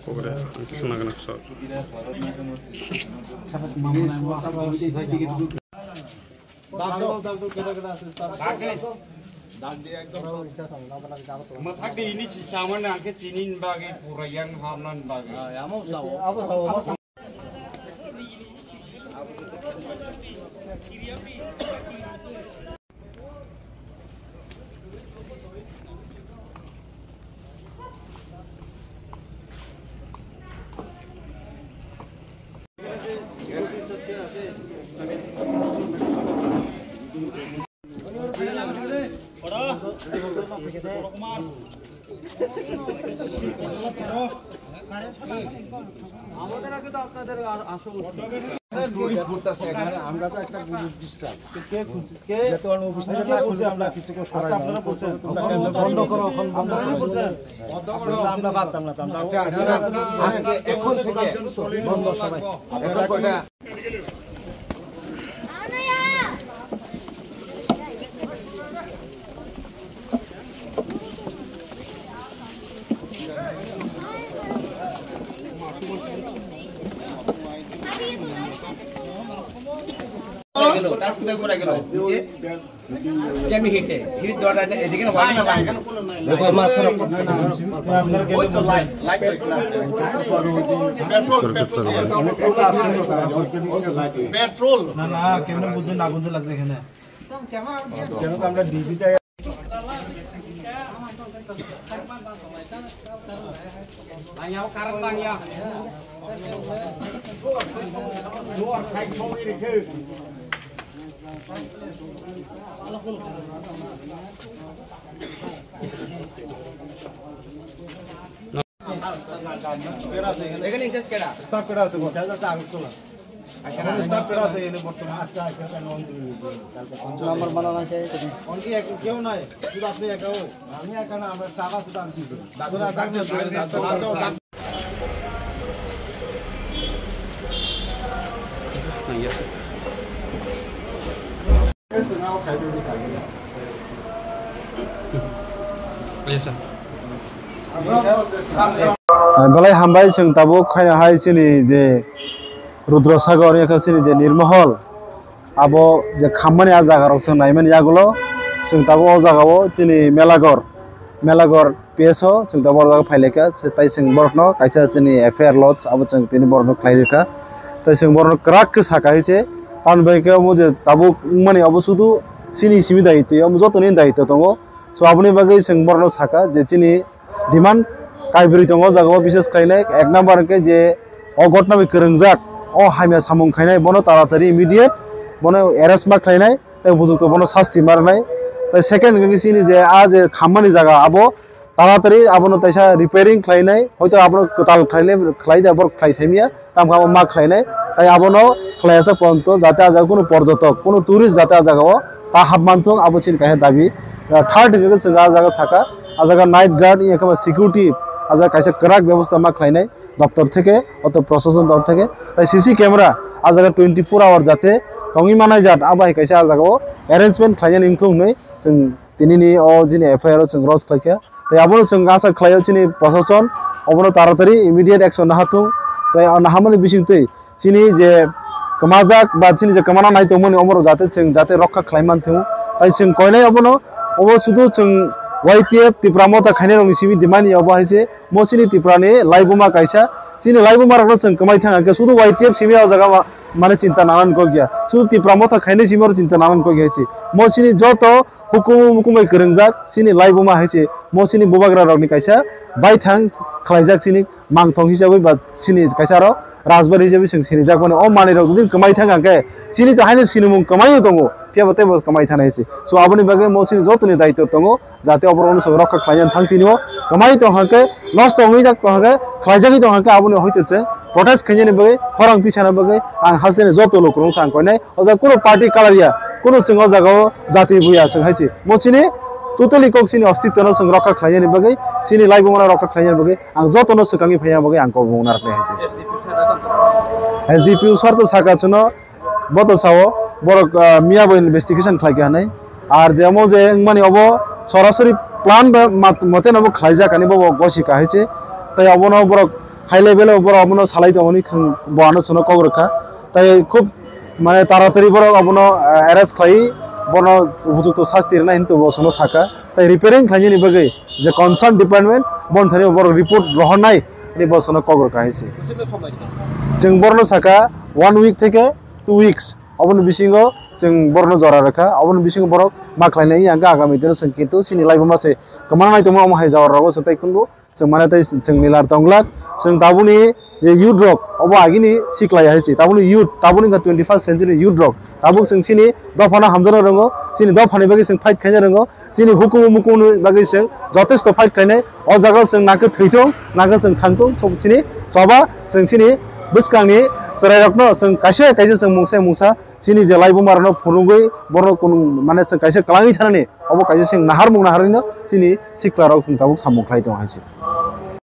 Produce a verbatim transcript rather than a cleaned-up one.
Pokora, ang kisa nagana kisa. Mathak de ini si saman na ke tinin bagi pura yang hamnan bagi. Tourist ঘুরতেছে এখানে, আমরা তো একটা ডিস্টার্ব। কে খুলছে? কে? যেহেতু আমি অফিস থেকে না খুললে আমরা কিছু করতে পারি না। আপনারা বলছেন। বন্ধ করো, এখন বন্ধ করো। বন্ধ করো। আমরা পারতাম না তো, আমরা আচ্ছা, আচ্ছা, আজকে এখন থেকে বন্ধ সবাই। এখন কয়টা? গেল, টাচ কিপার পড়ে গেল নিচে। কেমনি হিটে? হিট দেওয়াটা এটা এদিকে না, ওয়ার্ডে না, বাইরে? দেখো, আমার সড়ক করছে। আপনারা কেন বুঝলেন? Petrol, petrol. না, না, কেন বুঝলেন? আগুন তো লাগছে এখানে। কেন তো আমরা ডিউটিতে এখানে ইনচার্জ কেডা? স্টাফ কেডা আছে বল? ইনচার্জ আছে আগরতলা। আচ্ছা, না। স্টাফ কেডা আছে এনে বর্তমানে? আজকে আজকে কেন অন দিবি? নাম্বার বানানো আছে। অন কি এক-, কেউ নাই? শুধু আপনি একা? আমি একা না, আমরা স্টাফ আছে তো, আমি কি করবো? Doctor, doctor, doctor. Belai hambai, chwng tabuk khaina hai chini je Rudra Sagar, yakha chini je Nirmahal, abo je khammani a jaga rok chwng naimani yagulo, chwng tabuk o jaga o chini Melagor, Melagor P S o chwng tabuk o jaga phailaikha, se tai chwng borokno kaisa chini F I R lodge, abo chwng tini borokno khlai rwkha. Tai chwng borokno kwrak khe saka hai se, tamoni bagwi khe omo je tabuk wngmani obo sudu chini simi daitwi, omo jotoni daitwi tongo. So aboni bagwi chwng borokno saka je chini demand kaibrwi tongo o jaga o, bises khlainai ek number hwnkhe je o gotna bai kwrwngjak, o hamya samung khainai bono taratari immediate bono arrest ma khlainai. Tai bujukto bono sasti ma rwnai. Tai second hwnkhe chini je a je khammani jaga abo taratari abono taisa repairing khlainai, hoito abono kwtal khlainai, khlai da borok khlai saimya, tamkhe abo ma khlainai. Tai abono khlaiya sak ponto jate a jaga kunu porjotok, kunu tourist jate a jaga o ta hap manthung, abo chini kaisa dabi. Third hwnkhe chwng a jaga saka, a jaga night guard wngya khe ba security, a jaga kaisa kwrak bebosta ma khlainai. Doptor theke, oto prosason doptor theke, tai C C camera a jaga twenty four hour jate tongwi manai jat, abo hai kaisa a jaga o arrangement khlainani wngthung hinwi chwng tinini o jini F I R o chwng lodge khlaikha. Tai abono chwng asa khlaio chini prosason, obono taratari immediate action naha thung. Tai o nahamani bisingtwi chini je kwmajak ba chini je kwmana nai tongmani omoro jate chwng jate rokha khlai man thung. Tai chwng koinai obono, obo sudu chwng Y T F Tipra Motha khainai rokni simi dimani obo hai se. Mo chini Tripura ni laibuma kaisa, chini laibuma rokno chwng kwmai thang khe sudu Y T F simi o jaga ma-, mane chinta nana ni kok ya, sudu Tipra Motha khainai simi oro chinta nana ni kok ya se. Mo chini joto hukumu mukumai kwrwngjak chini laibuma hai se, mo chini bubagra rokni kaisa baithang khlaijak chini mangthong hisabwi ba chini kaisa aro rajbari hisabwi chwng sinijak mani. O manwi rok jodi kwmai thang khe chini to haino sinimung kwmai tongo, phiya bo teibo kwmai thana hai se. So aboni bagwi mo chini jotoni daityo tongo. Jate oborokno chwng rokha khlaina thang tini o kwmai tong hwnkhe, nosto wngwi jak tong hwnkhe, khlaijagwi tong hwnkhe, aboni hoite chwng protest khainani bagwi, khorang tisana bagwi ang hasteni joto lukurokno chwng koinai. O jaga kunu party colour ya, kunu chwng o jaga o jati buya chwng hai se. Mo chini totally kok chini ostitwno chwng rokha khlainani bagwi, chini laibumano rokha khlainani bagwi ang jotono swkangwi phaiya bagwi ang kok mung narwknai hai se. S D P O sir to saka chwngno, bo to sao, borok, ah, miya bo investigation khlai kha hinwi. Ar je omo je wngmani obo sorasori plan ba mat-, mote no bo khlaijak ani bo, bo gosi kahai se. Tai obono borok high level o borok obono salai tongmani chwng bo ano sono kok rwkha. Tai khub mane taratari borok obono, eh, arrest khlai bono upojukto sasti rwna hinwi bo sono saka. Tai repairing khlainani bagwi je concern department bon thani borok report rohornai hinwi bo sono kok rwkha hai se. Chwng borno saka one week theke two weeks. Oboni bisingo chwng borno jora rwkha, oboni bisingo borok ma khlainai, hingkhe agami dino chwng kintu chini laibuma se kwmana nai tongma omo hai jora rogo chwng tai kundu chwng mane tai chwng nilar tonglak. Chwng tabukni je youth rok obo agini siklai hai se, tabukni youth, tabukni wngkha twenty first century youth rok, tabuk chwng chini dophano hamjakna rwngo, chini dophani bagwi chwng fight khaina rwngo, chini hukumu mukumuni bagwi chwng jotesto fight khainai. O jaga chwng nakhe thwithung, nakhe chwng thangthung, chini choba chwng chini bwskangni chwrairokno chwng kaisa kaisa chwng mungsa mungsa chini je laibuma rokno phunugwi borok kunu mane chwng kaisa kwlangwi thanani obo kaisa chwng naharmung naharwino chini sikla rok chwng tabuk samung khlai tongo hai se.